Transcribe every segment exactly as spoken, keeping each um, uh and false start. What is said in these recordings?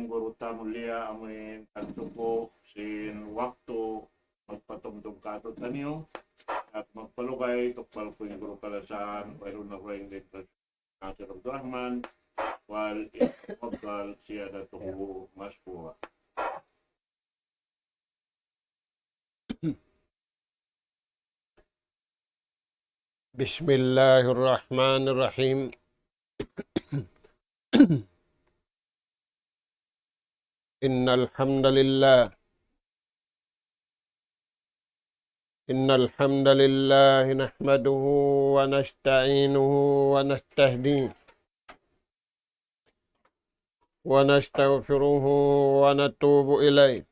guru ta mulia, amuin tagtuku sin waktu magpatumtum kātu'niyu, at magpalugay, tukbal ku in guru kalasahan, wayruun na wayruun din Nasir Abdul Rahman, وليتفضل سيادته مشكورا. بسم الله الرحمن الرحيم. إن الحمد لله، إن الحمد لله نحمده ونستعينه ونستهديه ونستغفره ونتوب إليه،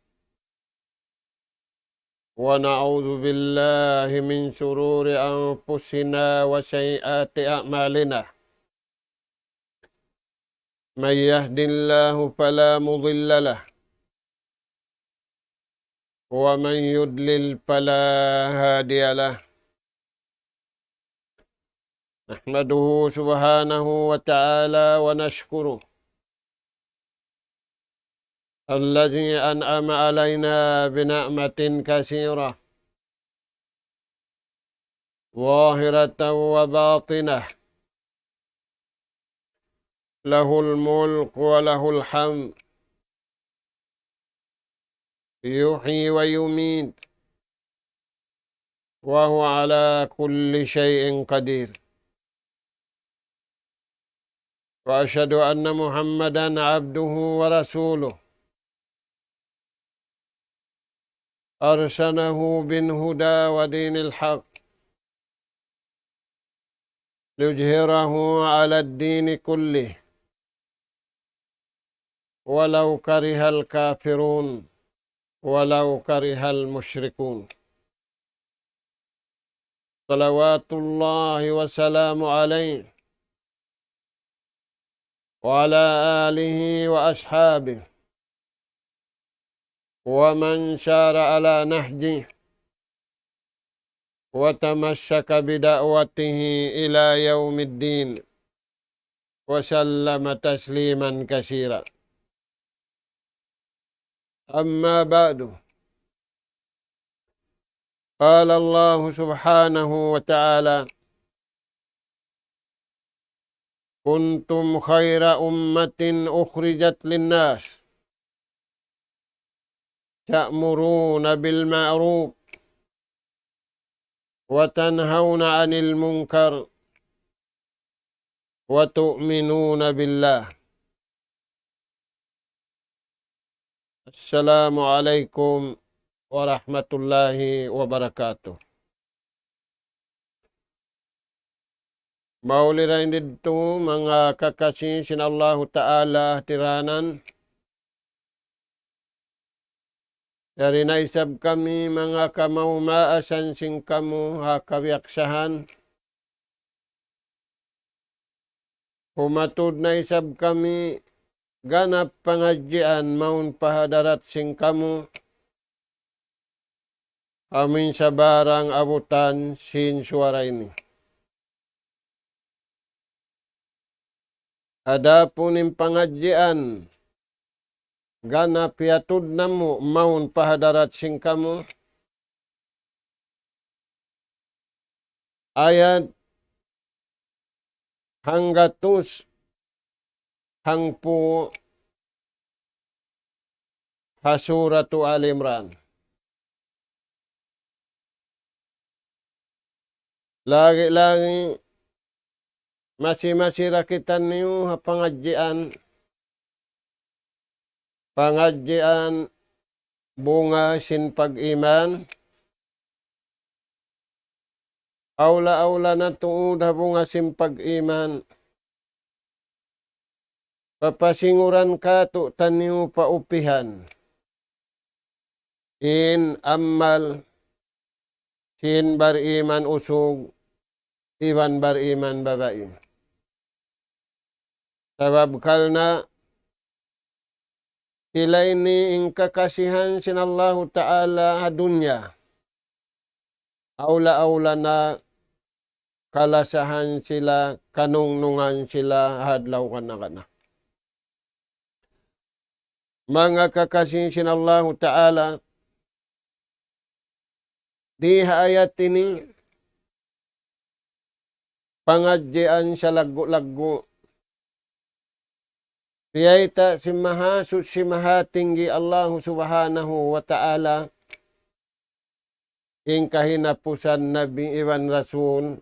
ونعوذ بالله من شرور أنفسنا وسيئات أعمالنا. من يهد الله فلا مضل له، ومن يضلل فلا هادي له. نحمده سبحانه وتعالى ونشكره، الذي أنعم علينا بنعمة كثيرة ظاهرة وباطنة، له الملك وله الحمد، يحيي ويميت، وهو على كل شيء قدير. وأشهد أن محمدا عبده ورسوله، أرسله بالهدى ودين الحق ليظهره على الدين كله، ولو كره الكافرون، ولو كره المشركون. صلوات الله وسلامه عليه وعلى آله وأصحابه ومن سار على نهجه وتمسك بدعوته إلى يوم الدين، وسلم تسليما كثيرا. أما بعد، قال الله سبحانه وتعالى: كنتم خير أمة أخرجت للناس تأمرون بالمعروف وتنهون عن المنكر وتؤمنون بالله. السلام عليكم ورحمة الله وبركاته. Mauli dayn didtu manga kakasi sin Allahu Ta'ala tiranan. Yari na isab kami manga kamaumaasan sin kamu ha kabiyaksahan. Humatud na isab kami ganap pangadjian mawn pa hadarat sin kamu, amuin sabarang abutan sin suwara ini. Adapun in pangadjian ganap hiyatud namu' mawn pa hadarat sin kamu, ayat hanggatus hangpu' ha Suratu Ali Imran. Lagi'-lagi' masi-masi da kitaniyu ha pangadjian, pangadjian bunga sin pag-iman, awla-awla na tuud ha bunga sin pag-iman. Papasinguran kātu'niyu pa upihan in amal sin bariman usug iban bariman babai. Sabab karna' sila ini in kakasihan sin Allahu Ta'ala ha dunya. Awla-awla na kalasahan sila, kanungnungan sila ha adlaw kana-kana. Manga kakasi sin Allahu Ta'ala, di ha ayat ini, pangadjian salaggu'-laggu'. Biyayta' sin Mahasuchi Mahatinggi Allahu Subhanahu wa Ta'ala, in kahinapusan Nabi iban Rasul,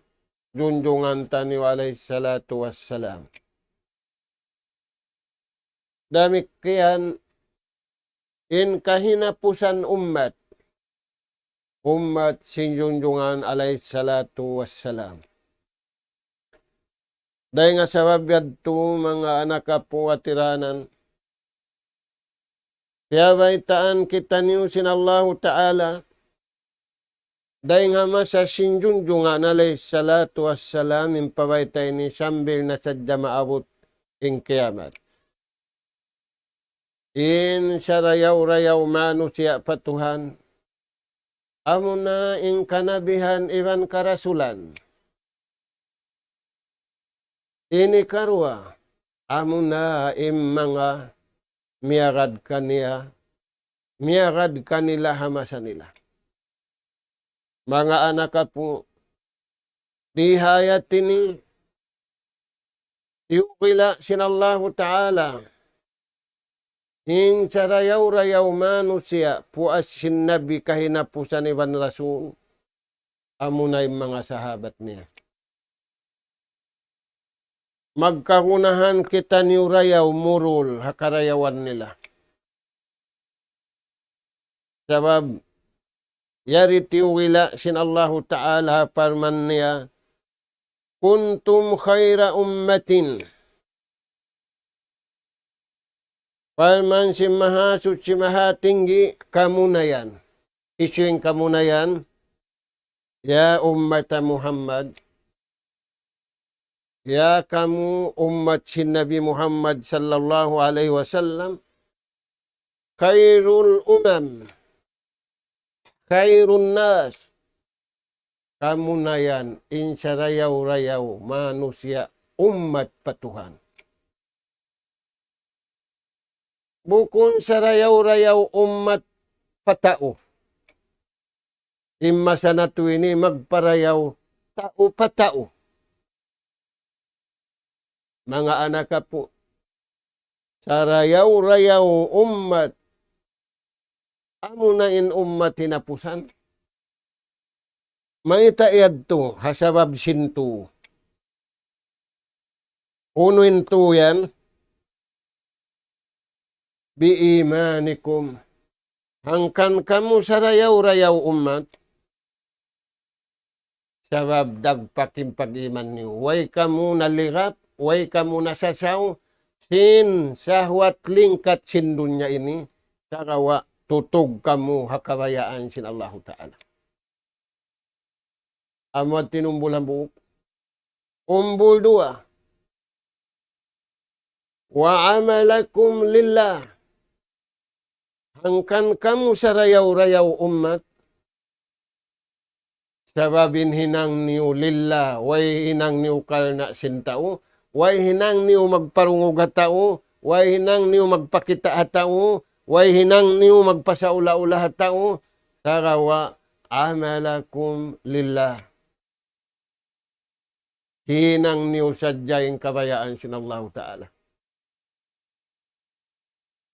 junjungan taniyu alayhi salatu wassalam. Damikkiyan in kahinapusan ummat, ummat sin junjungan alayhi salatu wassalam. Dayn ha sabab yadtu, manga anak apu' ha tiranan, piyabaytaan kitaniyu sin Allahu Ta'ala, dayn ha masa sin junjungan alayhi salatu wassalam, in pabayta' ini sambil na sadja maabut in kiyamat. In sarayaw-rayaw manusiya' pa Tuhan, amuna in kanabihan iban karasulan. Ini karuwa, amuna in manga miyagad kaniya, miyagad kanila ha masa nila. Manga anak apu', di ha ayat ini, tiyugila' sin Allahu Ta'ala in sarayaw-rayaw manusiya', puas sin Nabi, kahinapusan iban Rasul, amuna in manga sahabat niya. Magkagunahan kitaniyu rayaw murul ha karayawan nila. Sabab, yari tiyugila' sin Allahu Ta'ala ha parman niya, كنتم خير أمة. Parman sin Mahasuchi Mahatinggi, kamu na yan. Hisiyu in kamu na yan? Ya ummat Muhammad, ya kamu ummat sin Nabi Muhammad sallallahu alayhi wasallam, خير الأمم، خير الناس. Kamu na yan in sarayaw-rayaw manusiya', ummat pa Tuhan. Bukun sarayaw-rayaw ummat pa tau. In masa natu' ini magparayaw tau pa tau. Manga anak apu', sarayaw-rayaw ummat, amuna in ummat hinapusan. Mayta' yadtu? Ha sabab sin tū. Unu in tū yan? بإيمانكم. Hangkan kamu sarayaw-rayaw ummat, sabab dagpak in pag-iman niyu. Way kamu nalirap, way kamu nasasaw sin sahwat lingkat sin dunya ini, sagawa' tutug kamu ha kabayaan sin Allahu Ta'ala. Amu in tinumbul hambuuk. Umbul duwa. وعملكم لله. Hangkan kamu sarayaw-rayaw ummat, sabab in hinang niyu lillah, way hinang niyu karna' sin tau, way hinang niyu magparungug ha tau, way hinang niyu magpakita' ha tau, way hinang niyu magpasaula-ula ha tau, sagawa' عملكم لله. Hinang niyu sadja in kabayaan sin Allahu Ta'ala.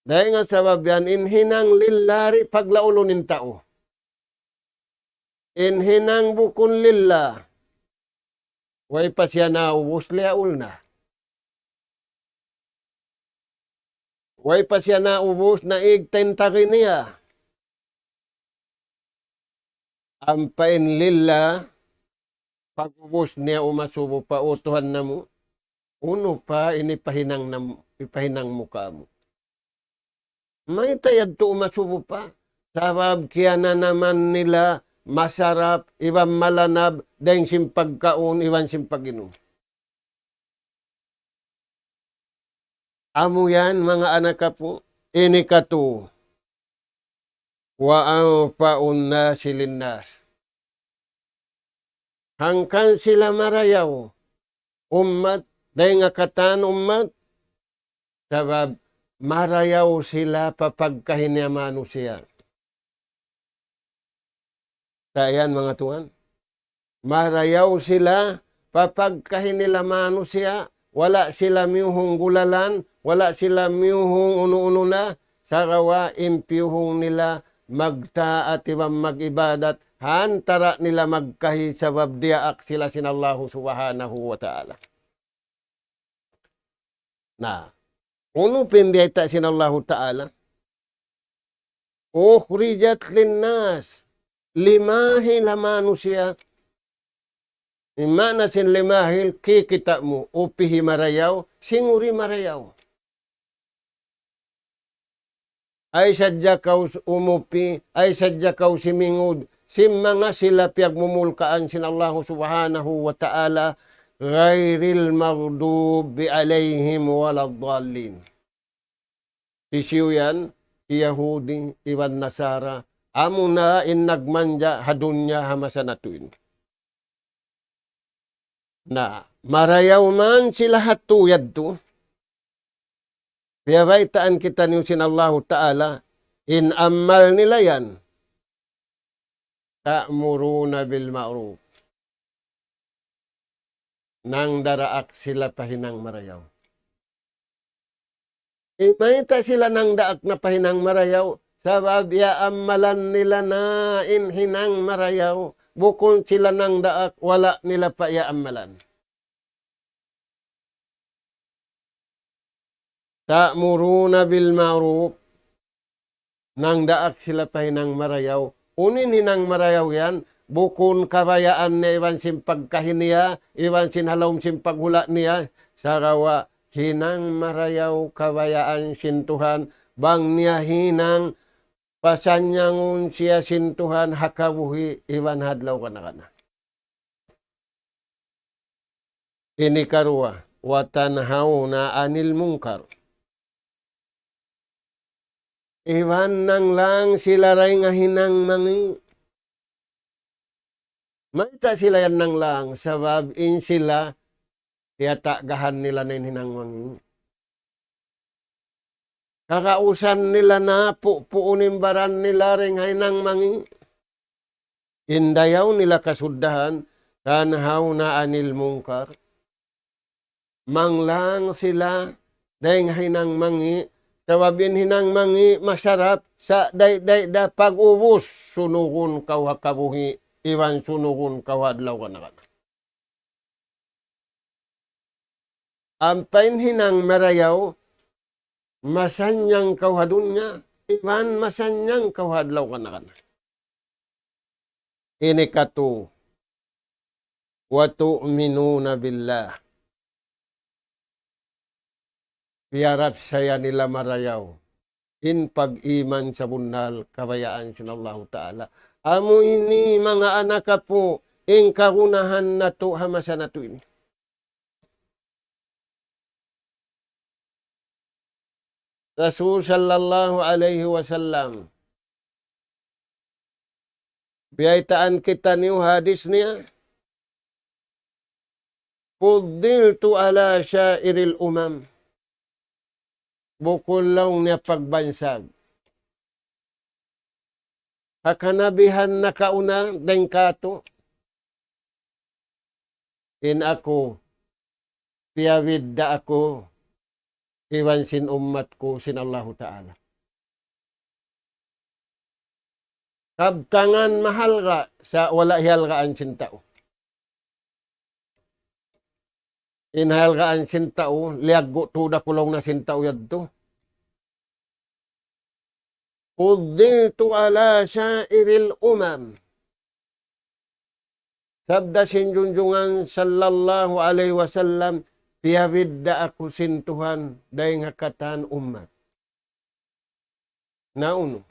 Dayn ha sabab yan, in hinang lillah di' paglaulun in tau. In hinang bukun lillah, way pa siya naubus, liyaul na. Way pa siya naubus, naig ta in tagi niya. Ampa in lillah, pag-ubus niya umasubu pa, "O Tuhan namu', unu pa in hipahinang nam-, hipahinang mu kāmu'?" Mayta' yadtu umasubu pa? Sabab kiyananaman nila masarap, iban malanab, dayn sin pagkaun, iban sin pag-inum. Amu yan, manga anak apu', ini katu'. وأنفع الناس للناس. Hangkan sila marayaw ummat, dayn ha katan ummat, sabab marayaw sila pa pagkahi niya manusiya'. Sa' yan, manga tuwan. Marayaw sila pa pagkahi nila manusiya', wala' sila miyuhung gulalan, wala' sila miyuhung unu-unu na, sagawa' in piyuhung nila magtaat iban mag-ibadat, ha antara' nila magkahi sabab diyaak sila sin Allahu Subhanahu wa Ta'ala. Na, unu pa in biyayta' sin Allahu Ta'ala? أخرجت للناس. Limahil ha manusiya'. In maana sin limahil, kikita' mu, upihi marayaw, singuri marayaw. Ay sadja kaw s-, umupi, ay sadja kaw simingud, sin manga sila piyagmumulkaan sin Allahu Subhanahu wa Ta'ala, غير المغضوب عليهم ولا الضالين. Hisiyu yan, Yahudi iban Nasara, amuna in nagmanja ha dunya ha masa natu' ini. Na, marayaw man sila ha tu yadtu. Piyabaytaan kitaniyu sin Allahu Ta'ala, in amal nila yan, تأمرون بالمعروف. Nangdaraak sila pa hinang marayaw. Mayta' sila nangdaak na pa hinang marayaw, sabab iyaamalan nila na in hinang marayaw, bukun sila nangdaak, wala' nila pa iyaamalan. تأمرون بالمعروف. Nangdaak sila pa hinang marayaw. Unu in hinang marayaw yan, bukun kabayaan niya iban sin pagkahi niya, iban sin ha lawm sin paghula' niya, sagawa' hinang marayaw kabayaan sin Tuhan, bang niya hinang pasanyangun siya sin Tuhan ha kabuhi' iban ha adlaw kana-kana. Ini karuwa, وتنهون عن المنكر. Iban nanglang sila dayn ha hinang mangi'. Mayta' sila yan nanglang, sabab in sila tiyatagahan nila na in hinang mangi'. Kakausan nila na pu-, puun in baran nila dayn ha hinang mangi'. In dayaw nila kasuddahan, تنهون عن المنكر. Manglang sila dayn ha hinang mangi', sabab in hinang mangi' masarap, sa' day-day da pag-ubus, sunugun kaw ha kabuhi', iban sunugun kaw ha adlaw kana-kana. Ampa in hinang marayaw, masannyang kaw ha dunya, iban masannyang kaw ha adlaw kana-kana. Ini katu, وتؤمنون بالله. Piyaratsaya nila marayaw in pag-iman sabunnal kabayaan sin Allahu Ta'ala. Amu ini manga anak apu' in kagunahan natu' ha masa natu' ini. Rasul sallallahu alayhi wasallam, biyaytaan kitaniyu hadis niya, فضلت على سائر الأمم. Bukun laung niya pagbansag. Ha kanabihan nakauna dayn kātu', in aku, piyabidda' aku iban sin ummat ku sin Allahu Ta'ala. Kabtangan mahalga' sa' wala' hihalgaan sin tau. In halgaan sin tau, liyaggu' tuud aku laung na sin tau yadtu. فضلت على سائر الأمم. Sabda sin Junjungan sallallahu alayhi wasallam, piyabidda' aku sin Tuhan dayn ha katan ummat. Na unu?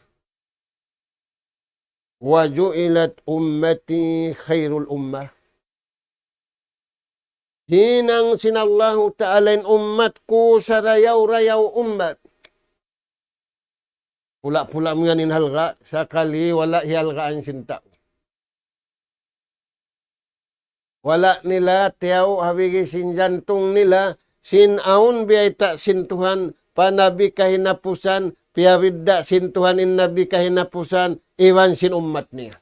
وجعلت أمتي خير الأمة. Hinang sin Allahu Ta'ala in ummat ku sarayaw-rayaw ummat. Pula-pula mu yan in halga', sakali wala' hihalgaan sin tau. Wala' nila tiyaw' ha bigi sin jantung nila, sin awn biyayta' sin Tuhan, pa Nabi kahinapusan, piyabidda' sin Tuhan in Nabi kahinapusan, iban sin ummat niya.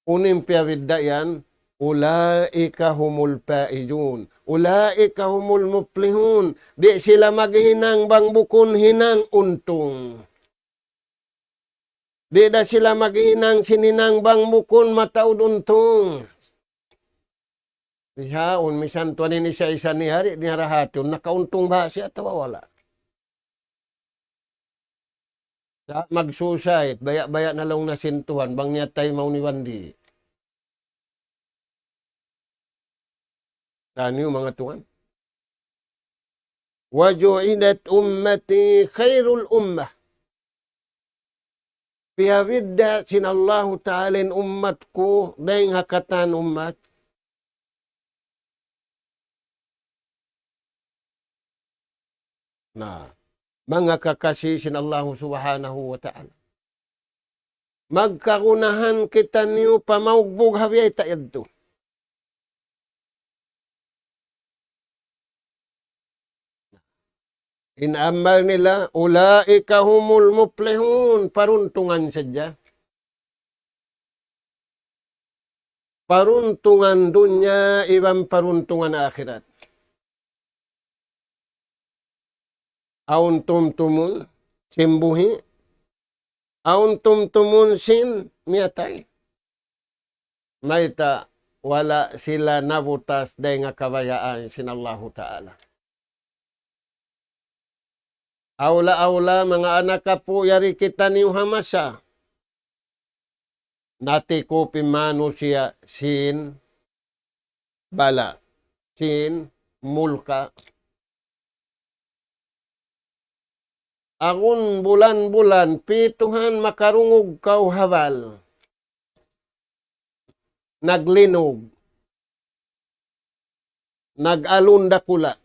Unu in piyabidda' yan, أولئك هم الفائزون، أولئك هم المفلحون. Di' sila maghinang bang bukun hinang untung. Di' da sila maghinang sin hinang bang bukun mataud untung. Bihaun, misan tuwan in isa-isa niya di' niya rahatun, nakauntung ba siya atawa wala'? Sa' mag-suicide, baya'-baya' na laung na sin Tuhan, bang niya taymaun iban di'. Taniyu manga tuwan. وجعلت أمتي خير الأمة. Piyabidda' sin Allahu Ta'ala in ummat ku dayn ha katan ummat. Na, manga kakasi sin Allahu Subhanahu wa Ta'ala. Magkagunahan kitaniyu pa maugbug ha biyayta' yadtu. In amal nila, أولئك هم المفلحون, paruntungan sadja. Paruntungan dunya iban paruntungan akhirat. Awn tumtumun sin buhi', awn tumtumun sin miyatay. Mayta'? Wala' sila nabutas dayn ha kabayaan sin Allahu Ta'ala. Awla-awla, manga anak apu', yari kitaniyu ha masa natikup in manusiya' sin bala', sin mulka'. Agun bulan-bulan, pituhan makarungug kaw ha bal. Naglinug. Nag-alun dakula'.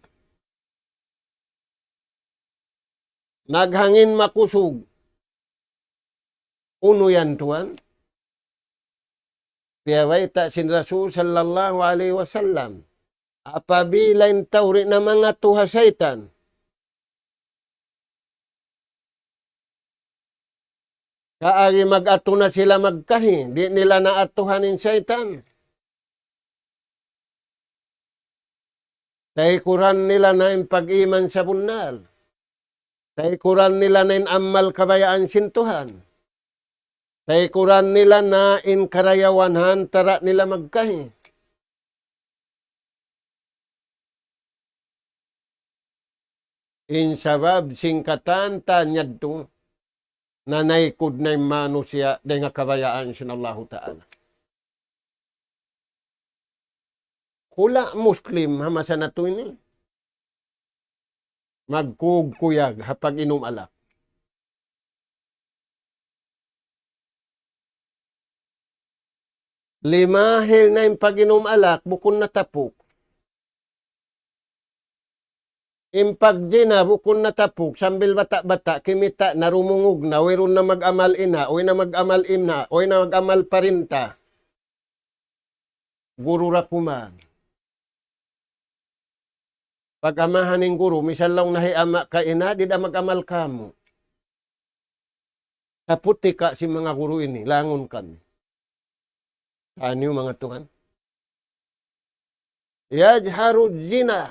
Naghangin makusug. Unu yan, tuwan? Piyabayta' sin Rasul sallallahu alayhi wasallam, apabila in tau di' na mangatu ha saytan, kaagi mag-atu na sila magkahi, di' nila na atuhan in saytan. Taykuran nila na in pag-iman sabunnal. Taykuran nila na in amal kabayaan sin Tuhan. Taykuran nila na in karayawan ha antara' nila magkahi. In sabab sin katan-katan yadtu, nanaykud na in manusiya' dayn ha kabayaan sin Allahu Ta'ala. Hula' Muslim ha masa natu' ini, magkuyag-kuyag ha pag-inum alak. Limahil na in pag-inum alak, bukun na tapuk. In pagjina, bukun na tapuk, sambil bata'-bata', kimita' na, rumungug na, wayruun na mag-amal ina', way na mag-amal ina', way na mag-amal parinta. Guru ra kuman. Pag-amahan in guru, misan laung na hi ama' ka ina', di' da mag-amal kamu'. Kaputika sin manga guru ini, langun kami. Taniyu manga tuwan. يجهر الزنا.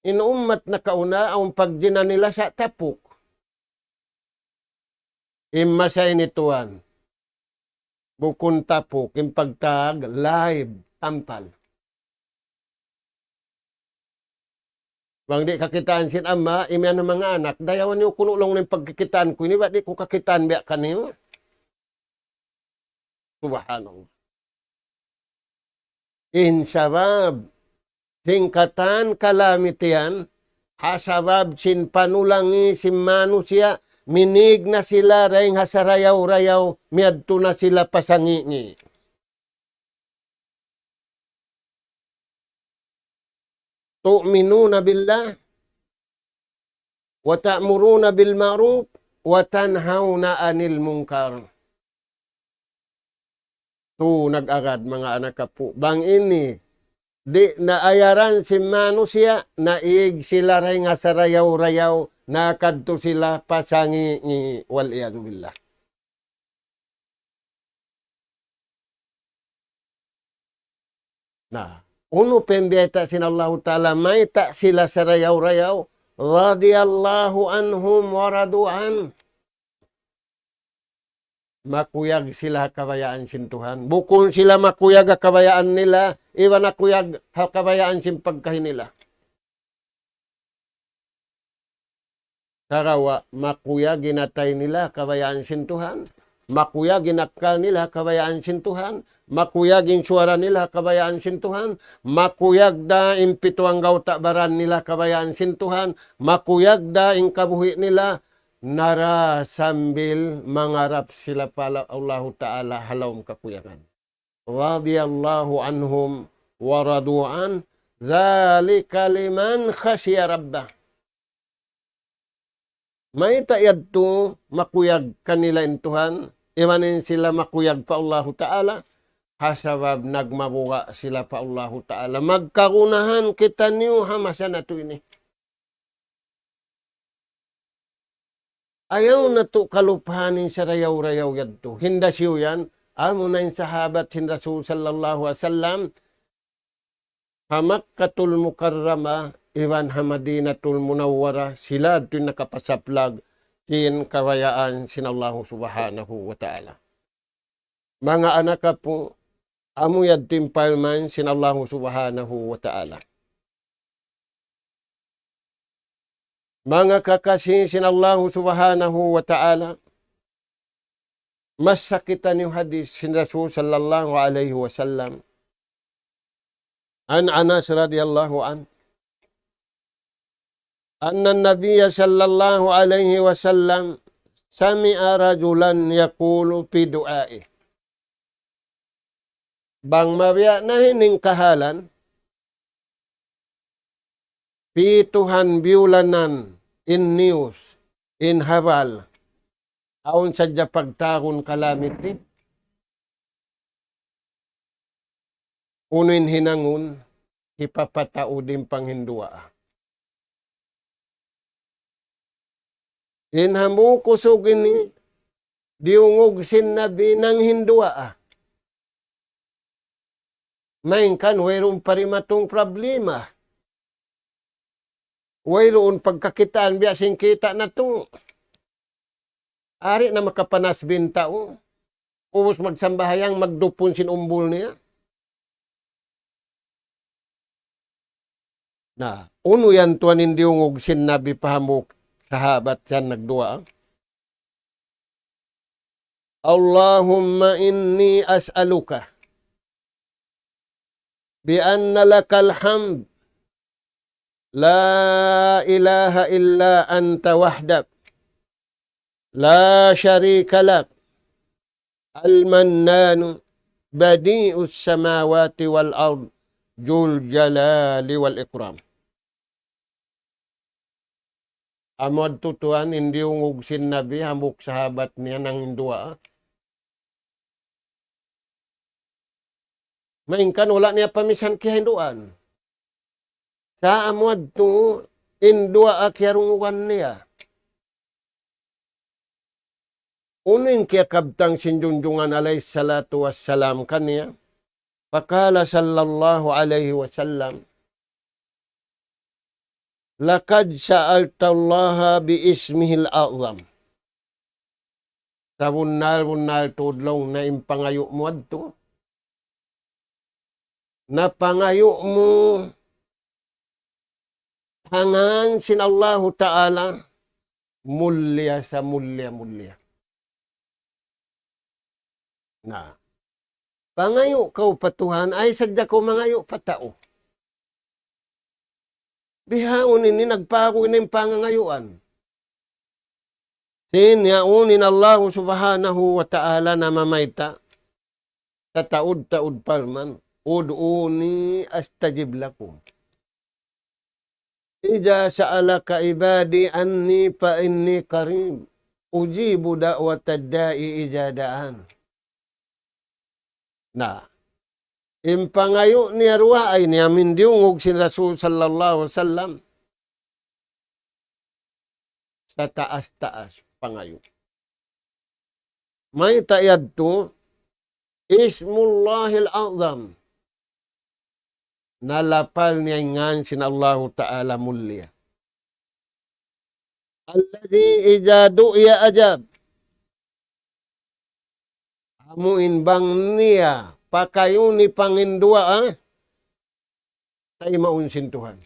In ummat nakauna, awn pagjina nila sa' tapuk. In masa ini tuwan, bukun tapuk, in pagtag, live, tampal. Bang di' kakitaan sin ama', imiyan na manga anak, dayawan niyu kunu' laung na in pagkikitaan ku ini, bat di' ku kakitaan biya' kaniyu. Subhanallah. In sabab, sin katan kalamitian, ha sabab sin panulangi sin manusiya', minīg na sila dayn ha sarayaw-rayaw, miyadtu na sila pa sangi'-ngi'. تؤمنون بالله وتأمرون بالمعروف وتنهون عن المنكر. Tu nag-agad manga anak apu'. Bang ini, di' na ayaran sin manusiya', naig sila dayn ha sarayaw-rayaw, nakadtu sila pa sangi'-ngi', والعياذ بالله. Na, unu pa in biyayta' sin Allahu Ta'ala, mayta' sila sarayaw-rayaw, رضي الله عنهم ورضوا عنه. Makuyag sila ha kabayaan sin Tuhan. Bukun sila makuyag ha kabayaan nila, iban makuyag ha kabayaan sin pagkahi nila. Sagawa' makuyag in atay nila ha kabayaan sin Tuhan. Makuyag in akkal nila ha kabayaan sin Tuhan. Makuyag in suwara nila ha kabayaan sin Tuhan. Makuyag da in pitu anggawta' baran nila ha kabayaan sin Tuhan. Makuyag da in kabuhi' nila. Na da sambil mangarap sila pa Allahu Ta'ala ha lawm kakuyagan. رضي الله عنهم ورضوا عنه ذلك لمن خشي ربه. Mayta' yadtu makuyag kanila in Tuhan, iban in sila makuyag pa Allahu Ta'ala, ha sabab nagmabuga' sila pa Allahu Ta'ala. Magkagunahan kitaniyu ha masa natu' ini. Ayaw natu' kalupahan in sarayaw-rayaw yadtu. Hinda siyu yan, amuna in sahabat sin Rasul sallallahu alayhi wasallam, ha Makkatul Mukarramah, iban ha Madinatul Munawwarah, sila yadtu in nakapasaplag sin kabayaan sin Allahu Subhanahu wa Ta'ala. Manga anak apu', amu yadtu in parman sin Allahu Subhanahu wa Ta'ala. Manga kakasi sin Allahu Subhanahu wa Ta'ala, masa kitaniyu hadis sin Rasul sallallahu alayhi wasallam. عن أنس رضي الله عنه أن النبي صلى الله عليه وسلم سمع رجلا يقول في دعائه. Bang mabiya' na ini in kahalan, pituhan biyulanan in news, in habal, awn sadja pagtawagun kalamiti. Unu in hinangun, hipapataud in panghinduwaa. In hambuuk usug ini, diyungug sin Nabi nanghinduwaa. Malayngkan wayruun pa dimatung problema. Wayruun pagkakitaan biya' sin kita' natu'. Ari na makapanas binta, o. Ubus magsambahayang, magdupun sin umbul niya. Na, unu yan tuwan in diyungug sin Nabi pa hambuuk sahabat yan nagduwaa. اللهم إني أسألك بأن لك الحمد لا إله إلا أنت وحدك لا شريك لك المنان بديع السماوات والأرض ذو الجلال والإكرام. Amu yadtu tuwan in diyungug sin Nabi hambuuk sahabat niya nanghinduwaa. Malayngkan wala' niya pa minsan kiyahinduan. Sa' amu yadtu in duwaa kiyarungugan niya. Unu in kiyakabtang sin Junjungan alayhi salatu wassalam kaniya? فقال صلى الله عليه وسلم: لقد سألت الله باسمه الأعظم. Sabunnal-bunnal tuud laung niya in pangayu' mu yadtu. Na pangayu' mu ha ngan sin Allahu Ta'ala, mulliya sa mulliya-mulliya. Na, pangayu' kaw pa Tuhan, ayaw sadja kaw mangayu' pa tau. Bihaun ini nagpagu' in pangangayuan. Sin yaun in Allahu Subhanahu wa Ta'ala namamayta', tataud-taud parman, ادعوني أستجب لكم. إذا سألك عبادي عني فإني قريب أجيب دعوة الداع إذا دعان. Na, In pangayu' niya duwaa ini amu in diyungug sin Rasul sallallahu alayhi wasallam. Sataas-taas pangayu'. Mayta' yadtu, Ismullahil A'zam. Nalapal niya in ngan sin Allahu Ta'ala mulia. الذي إذا دعي أجاب. Amu in bang niya pakayuni panginduwaa, taymaun sin Tuhan.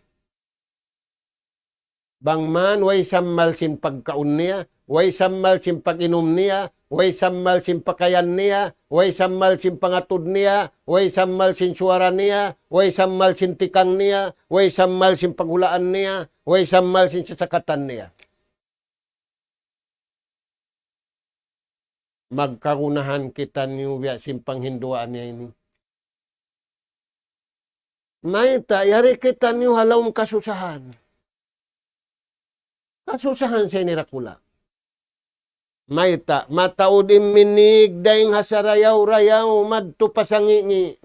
Bang man way sammal sin pagkaun niya, way sammal sin pag-inum niya, way sammal sin pakayan niya, way sammal sin pangatud niya, way sammal sin suwara niya, way sammal sin tikang niya, way sammal sin paghulaan niya, way sammal sin sasakatan niya. Magkagunahan kitaniyu biya' sin panghinduwaa niya ini. Mayta', yari kitaniyu ha lawm kasusahan. Kasusahan sa ini dakula'. Mayta', mataud in minig dayn ha sarayaw-rayaw madtu pa sangi'-ngi'.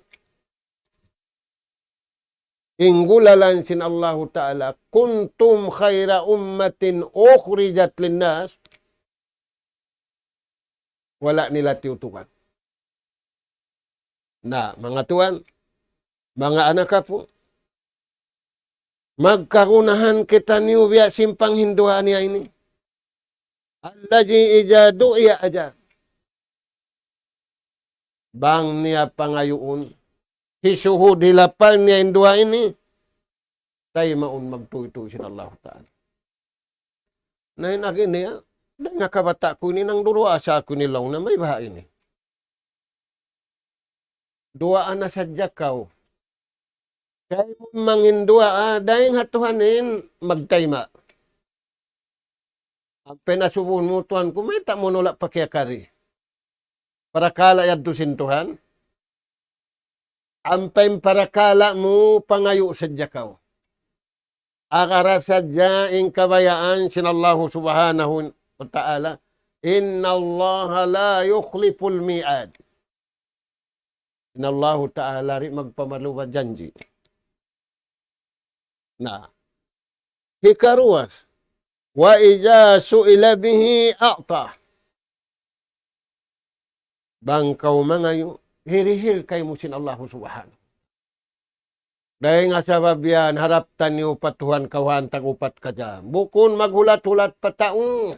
In gulalan sin Allahu Ta'ala, كنتم خير أمة أخرجت للناس, wala' nila tiyutukan. Na, manga tuwan, manga anak apu', magkagunahan kitaniyu biya' sin panghinduwaa niya ini. الذي إذا دعي أجاب. Bang niya pangayuun, hisuhud hilapal niya in duwaa ini, taymaun magtuytuy sin Allahu Ta'ala. Na in agi niya, dayn ha kabata' ku ini nangduwaa sa aku ini laung na may baha' ini. Duwaa na sadja kaw. Kaymu manginduwaa, dayn ha Tuhan in magtayma'. Ampa in asubuhun mu, Tuhan ku, mayta' mu nula' pakiyakari. Parakala' yadtu sin Tuhan. Ampa in parakala' mu pangayu' sadja kaw. Agara sadja in kabayaan sin Allahu Subhanahu wa Ta'ala. إن الله لا يخلف الميعاد. In Allahu Ta'ala di' magpamaluba janji'. Na. Hikaruwa, وإذا سئل به أعطى. Bang kaw mangayu', hirihil kaymu sin Allahu Subhanahu. Dayn ha sabab yan, harap taniyu pa Tuhan kawhaan tag upat ka jam. Bukun maghulat-hulat pa tau.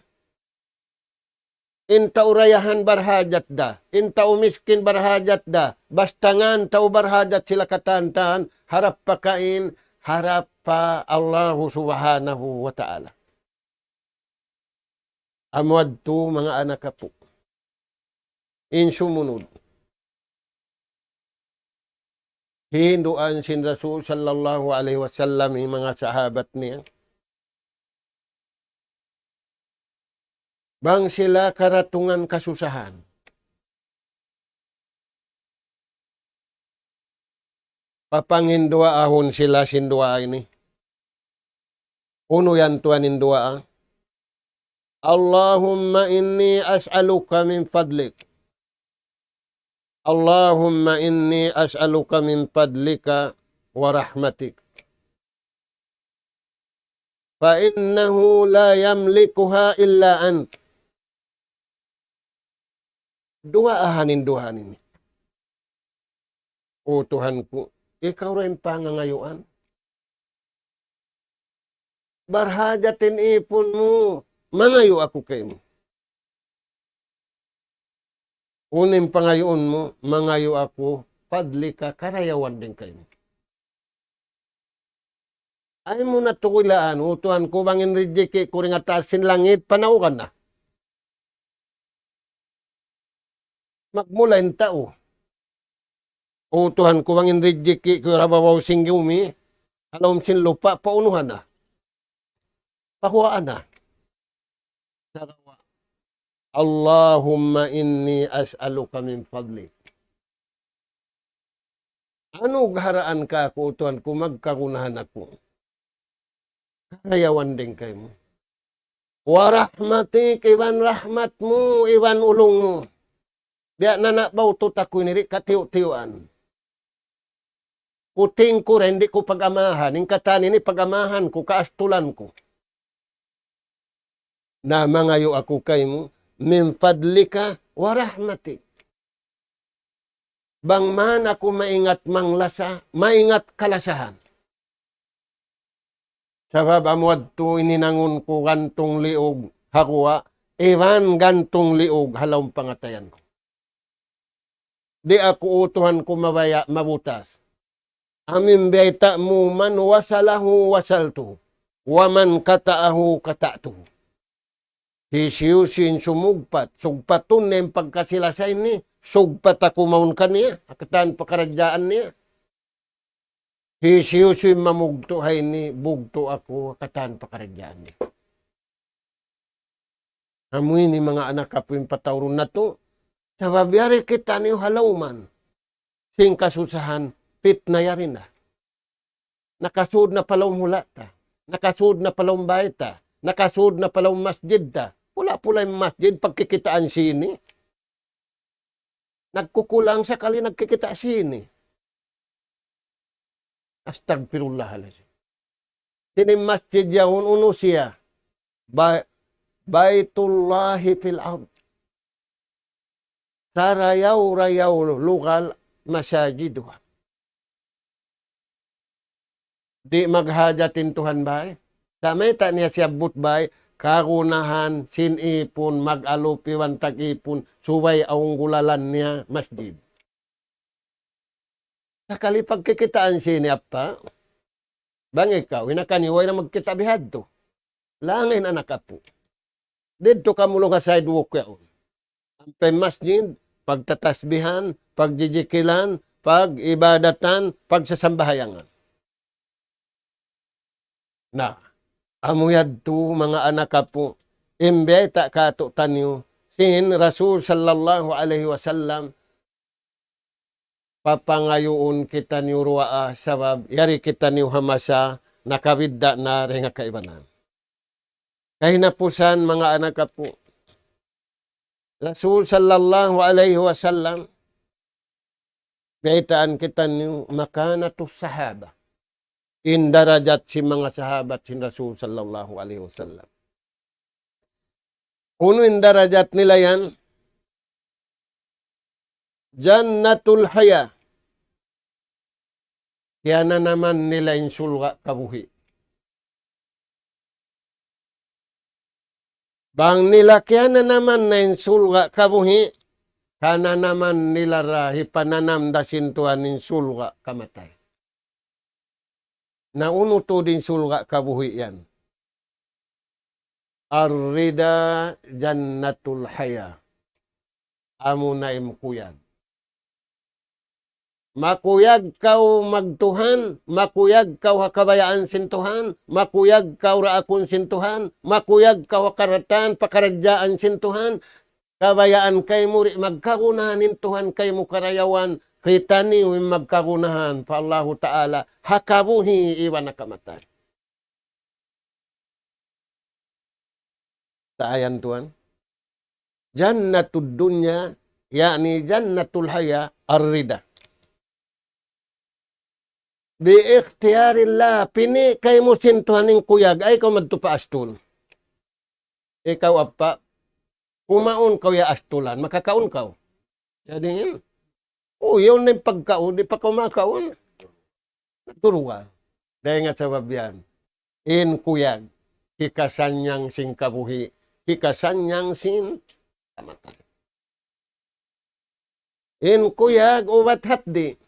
In tau dayahan barhajat da, in tau miskin barhajat da, basta ngan tau barhajat sila katan-katan, harap pa kain, harap pa Allahu Subhanahu wa Ta'ala. Amu yadtu manga anak apu'. In sumunud. Hinduan sin Rasul sallallahu alayhi wasallam in manga sahabat niya. Bang sila karatungan kasusahan. Papanghinduaahun sila sin duwaa ini. Unu yan tuwan in duwaa? اللهم إني أسألك من فضلك. اللهم إني أسألك من فضلك ورحمتك. فإنه لا يملكها إلا أنت. Duwaahan in duwaa ini. O Tuhan ku, ikaw ra in pangangayuan. Barhajat in ipun mu, mangayu' aku kaymu. Unu in pangayuun mu, mangayu' aku, fadlika, karayawan dayn kaymu. Ayaw mu na tukilaan, O Tuhan ku, bang in rijiki' ku dayn ha taas sin langit, panaugan na. Magmula in tau. O Tuhan ku, bang in rijiki' ku ha babaw sin gumi, ha lawm sin lupa', paunuhan na. Pahuwaan na. Sagawa', اللهم إني أسألك من فضلك. Anugaraan kaku', O Tuhan ku, magkagunahan aku. Karayawan dayn kaymu. ورحمتك, iban rahmat mu, iban ulung mu. Biya' na na bawtut aku ini, di' katiyu'-tiyuan. Kuting ku ra, di' ku pag-amahan. In katan ini pag-amahan ku, kaastulan ku. Na mangayu' aku kaymu, من فضلك ورحمتك. Bang man aku maingat manglasa, maingat kalasahan. Sabab amu yadtu in hinangun ku gantung liug ha guwa', iban gantung liug ha lawm pangatayan ku. Di' aku utuhan ku mabaya' mabutas. Amu in bayta' mu, من وصله وصلته، ومن قطعه قطعته. Hisiyu-siyu in sumugpat, sugpatun niya in pagkasi-lasa ini, sugpat aku mawn kaniya, ha katan pakaradjaan niya. Hisiyu-siyu in mamugtu' ha ini, bugtu' aku ha katan pakaradjaan niya. Amu ini manga anak apu' in pataurun natu', sabab yari kitaniyu ha lawman sin kasusahan, pitna yari na. Nakasud na pa lawm hula' ta, nakasud na pa lawm bāy ta, nakasud na pa lawm masjid ta. Pula-pula in masjid, pagkikitaan sini. Nagkukulang sakali nagkikita' sini. Astagfirullahalazim. Sini masjid yaun, unu siya? Ba-, Baitullahi fil ard. Sarayaw-rayaw lugal masajiduha. Di' maghajat in Tuhan bāy. Sa' mayta' niya siyabbut bāy, kagunahan sin ipun, mag-alup iban tag-ipun, subay awn gulalan niya masjid. Sakali pagkikitaan sini apa? Bang ikaw, hinakaniyu way na magkita' bihadtu. Laung in anak apu'. Didtu kamu laung ha sidewalk yaun. Ampa in masjid, pagtatasbihan, pagjijikilan, pag-ibadatan, pagsasambahayangan. Na, amu yadtu manga anak apu', in bayta' kātu'niyu, sin Rasul sallallahu alayhi wasallam, papangayuun kitaniyu duwaa sabab yari kitaniyu ha masa nakabidda' na dayn ha kaibanan. Kahinapusan, manga anak apu', Rasul sallallahu alayhi wasallam, baytaan kitaniyu makanatus sahaba. In darajat sin manga sahabat sin Rasul sallallahu alayhi wasallam. Unu in darajat nila yan? Jannatul haya. Kiyananaman nila in surga' kabuhi'. Bang nila kiyananaman na in surga' kabuhi', kananaman nila ra hipananam da sin Tuhan in surga' kamatay. Na unu tuud in surga' kabuhi' yan? Ar-rida jannatul haya. Amuna in kuyag. Makuyag kaw magtuhan, makuyag kaw ha kabayaan sin Tuhan, makuyag kaw daakun sin Tuhan, makuyag kaw ha karatan pakaradjaan sin Tuhan, kabayaan kaymu di' magkagunahan in Tuhan kaymu karayawan, kitaniyu in magkagunahan pa Allahu Ta'ala, ha kabuhi' iban ha kamatay. Sa' yan tuwan. Jannatud dunya, ya'ni jannatul haya, ar-rida. Bi ikhtiyarillah, pini' kaymu sin Tuhan in kuyag, ayaw kaw madtu pa astul. Ikaw apa, kumaun kaw ya astulan, makakaun kaw. Jadi in, oh, yaun na in pagkaun, di' pa kaw makaun. Naturuan. Dayn ha sabab yan. In kuyag, hikasannyang sin kabuhi', hikasannyang sin kamatay. In kuyag, ubat hapdi'.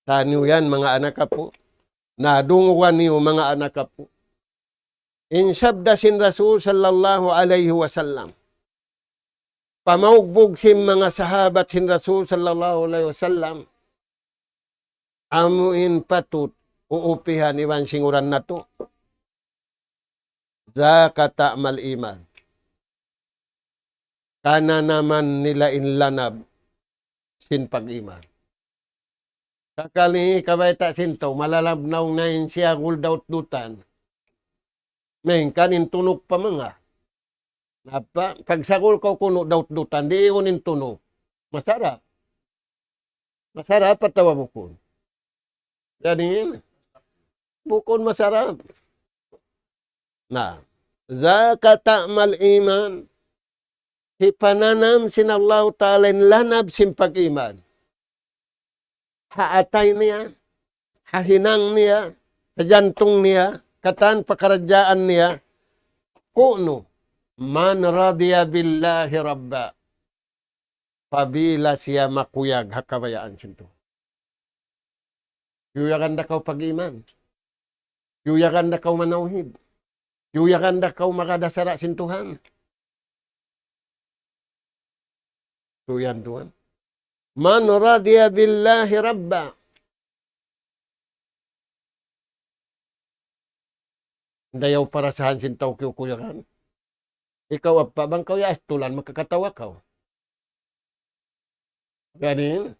Taniyu yan, manga anak apu'. Na dungugan niyu, manga anak apu'. In sabda sin Rasul sallallahu alayhi wasallam. Pamaugbug sin manga sahabat sin Rasul sallallahu alayhi wasallam. Amu in patut uupihan iban singuran natu'. Zakata amal iman. Kananaman nila in lanab sin pag-iman. Sakali kabayta' sin tau, malalabnaw na in siyagul daut-dutan. Malayngkan in tunuk pa manga. Napa, pagsagul kaw kunu' daut-dutan, di' igun in tunuk. Masarap. Masarap atawa bukun? Yan in. Bukun masarap. Na, ذاك طعم الإيمان. Hipananam sin Allahu Ta'ala in lanab sin pag-iman. Ha atay niya, ha hinang niya, ha jantung niya, katan pakaradjaan niya, kunu, من رضي بالله ربا. Apabila siya makuyag ha kabayaan sin Tuhan. Kiyuyagan da kaw pag-iman. Kiyuyagan da kaw manawhid. Kiyuyagan da kaw magad ha sara' sin Tuhan. Tuyan, tuwan. من رضي بالله ربا. Dayaw parasahan sin tau kiyukuyagan. Ikaw, apa, bang kaw iyaastulan, makakatawa kaw. Ganin?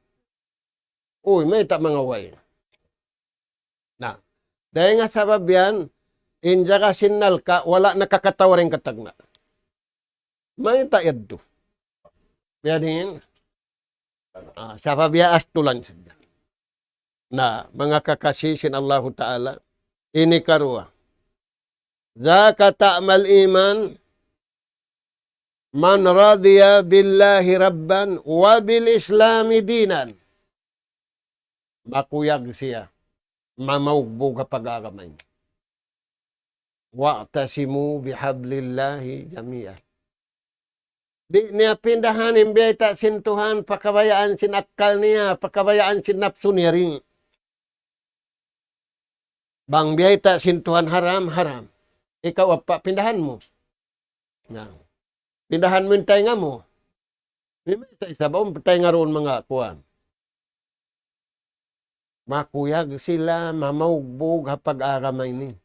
Uy, mayta' manga way. Na, dayn ha sabab yan, in jaga sin nalka', wala' nakakatawa dayn ha tagna'. Mayta' yadtu? Biya' diin? Ah, sabab iyaastulan sadja. Na, manga kakasi sin Allahu Ta'ala, ini karuwa. ذاك طعم الإيمان من رضي بالله ربا وبالإسلام دينا. Makuyag siya, mamaugbug ha pag-agama ini. واعتصموا بحبل الله جميعا. Di' niya pindahan in biyayta' sin Tuhan pa kabayaan sin akkal niya, pa kabayaan sin napsu niya rin. Bang biyayta' sin Tuhan haram, haram. Ikaw, apa, pindahan mu? Na. Pindahan mu in taynga mu. Di' mayta' isab, um, taynga duun manga kuwan. Makuyag sila mamaugbug ha pag-agama ini.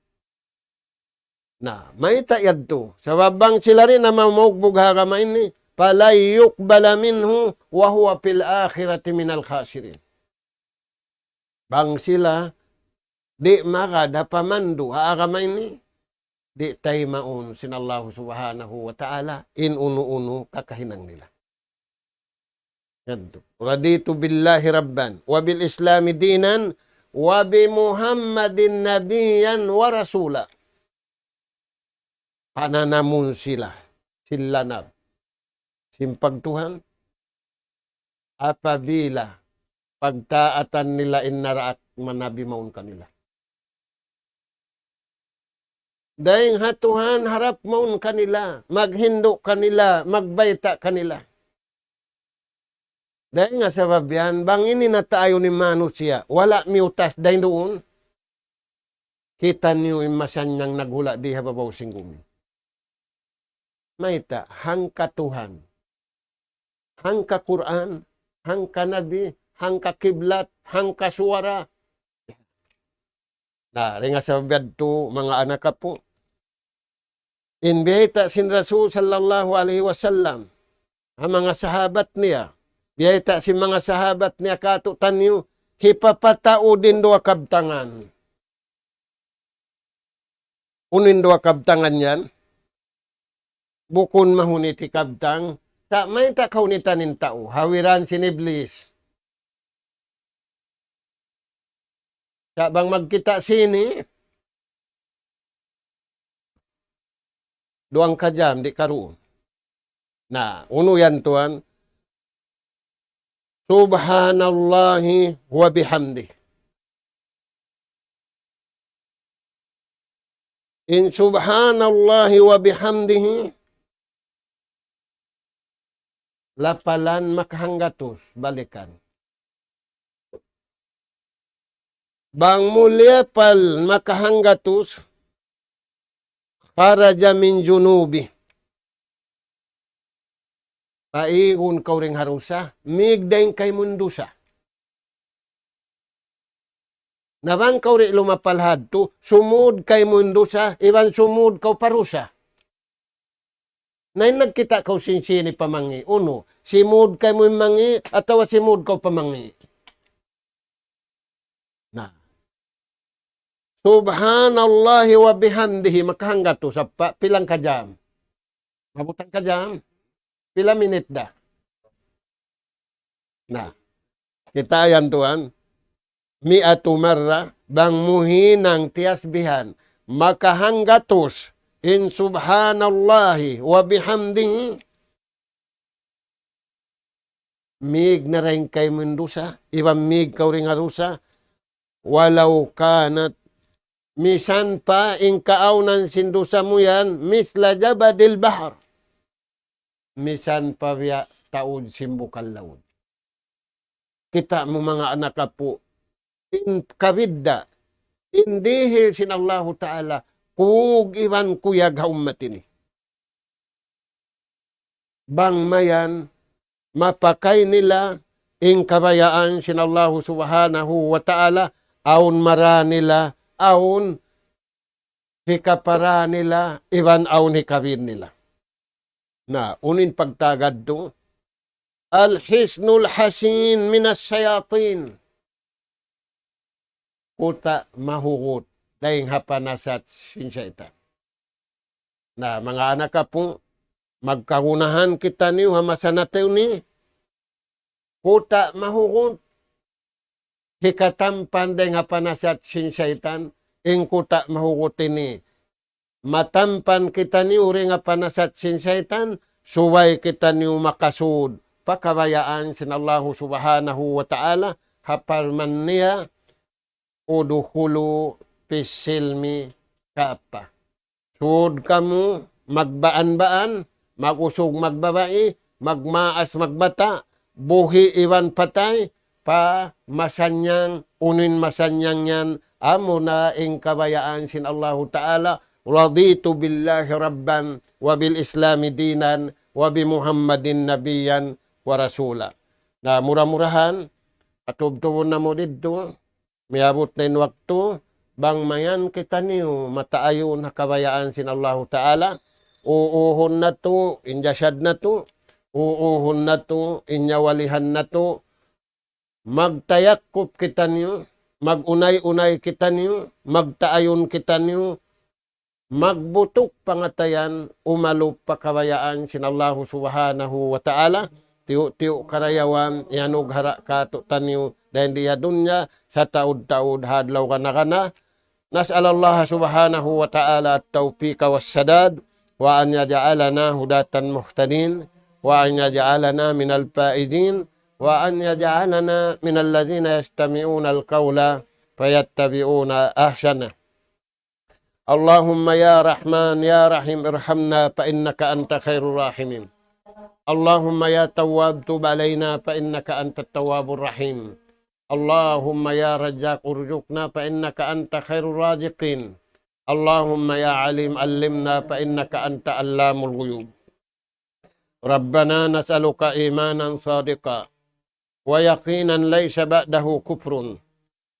Na, mayta' yadtu? Sabab bang sila di' na mamaugbug ha agama ini, فلن يقبل منه وهو في الآخرة من الخاسرين. Bang sila di' magad ha pamandu' ha agama ini, di' taymaun sin Allahu Subhanahu wa Ta'ala in unu-unu kakahinang nila. Yadtu. رضيت بالله ربا وبالإسلام دينا وبمحمد نبيا ورسولا. Pananamun sila sin lanab sin pagtuhan, apabila pagtaatan nila in naraak manabi mawn kanila. Dayn ha Tuhan harap mawn kanila, maghindu' kanila, magbayta' kanila. Dayn ha sabab yan, bang ini na taayu ni manusiya', wala' miyutas dayn duun. Kita' niyu in masannyang naghula' di ha babaw sin gumi. Mayta', hangka Tuhan, hangka Qur'an, hangka Nabi, hangka kiblat, hangka suwara. Na, dayn ha sabab yadtu, manga anak apu'. In biyayta' sin Rasul sallallahu alayhi wasallam, ha manga sahabat niya, biyayta' sin manga sahabat niya kātu'niyu, hipapataud in duwa kabtangan. Unu in duwa kabtangan yan? Bukun mahunit hikabtang, sa' mayta' kahunitan in tau, hawiran sin Iblis. Sa' bang magkita' sini, duwang ka jam, di' karuun. Na, unu yan tuwan? سبحان الله وبحمده. In سبحان الله وبحمده, lapalan makahanggatus, balikan. Bang mu liyapal makahanggatus, خرج من ذنوبه. Paigun kaw dayn ha dusa, mīg dayn kaymu in dusa. Na bang kaw di' lumapal hadtu, sumūd kaymu in dusa, iban sumūd kaw pa dusa. Na in nagkita' kaw sin sini pa mangī', unu, simūd kaymu in mangī', atawa simūd kaw pa mangī'. Na. سبحان الله وبحمده, makahanggatus, sa' pa, pilang ka jam? Maabut hangka jam? Pila minit da? Na. Kita' yan tuwan. مائة مرة, bang mu hinang tiyasbihan makahanggatus in سبحان الله وبحمده, mīg na dayn kaymu in dusa, iban mīg kaw dayn ha dusa, ولو كانت, misan pa in kaawnan sin dusa mu yan, مثل زبد البحر. Misan pa biya' taud sin bukal laud. Kita' mu manga anak apu', in kabidda', in dihil sin Allahu Ta'ala, kug iban kuyag ha ummat ini. Bang mayan, mapakay nila in kabayaan sin Allahu Subhanahu wa Ta'ala, awn mara nila, awn hikapara nila, iban awn hikabin nila. Na, unu in pagtagad tu, الحصن الحصين من الشياطين. Kuta' mahugut dayn ha panasat sin saytan. Na, manga anak apu', magkagunahan kitaniyu ha masa natu' ini, kuta' mahugut, hikatampan dayn ha panasat sin saytan, in kuta' mahugut ini. Matampan kitaniyu dayn ha panasat sin saytan, subay kitaniyu makasud pa kabayaan sin Allahu Subhanahu wa Ta'ala, ha parman niya, ادخلوا في السلم كافة. Sud kamu magbaan-baan, mag-usug magbabai, magmaas magbata', buhi' iban patay, pa masannyang, unu in masannyang yan, amuna in kabayaan sin Allahu Ta'ala, رضيت بالله ربا وبالإسلام دينا وبمحمد نبيا ورسولا. Na, mura-murahan, atubtubun namu' didtu, miyabut na in waktu, bang mayan kitaniyu mataayun ha kabayaan sin Allahu Ta'ala, uuhun natu', in jasad natu', uuhun natu', in nyawalihan natu', magtayakkub kitaniyu, mag-unay-unay kitaniyu, magtaayun kitaniyu, magbutuk pangatayan, umalup pa kabayaan sin Allahu Subhanahu wa Ta'ala, tiyu'-tiyu' karayawan, iyanug hara' kātu'niyu, dayn di ha dunya, sataud-taud, ha adlaw gana-gana. نسأل الله سبحانه وتعالى التوفيق والسداد، وأن يجعلنا هداة مهتدين، وأن يجعلنا من الفائزين، وأن يجعلنا من الذين يستمعون القول فيتبعون أحسنه. اللهم يا رحمن يا رحيم ارحمنا فإنك أنت خير الراحمين. اللهم يا تواب تب علينا فإنك أنت التواب الرحيم. اللهم يا رزاق ارزقنا فإنك أنت خير الرازقين. اللهم يا عليم علمنا فإنك أنت علام الغيوب. ربنا نسألك إيمانا صادقا ويقينا ليس بعده كفر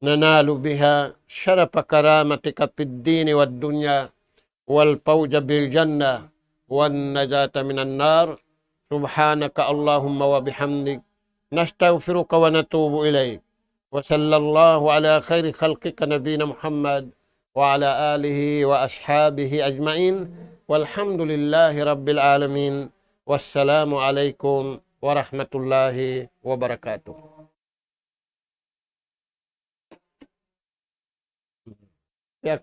ننال بها شرف كرامتك في الدين والدنيا والفوز بالجنة والنجاة من النار. سبحانك اللهم وبحمدك، نستغفرك ونتوب إليك. وصلى الله على خير خلقك نبينا محمد وعلى آله وأصحابه أجمعين. والحمد لله رب العالمين. والسلام عليكم ورحمة الله وبركاته. Ya,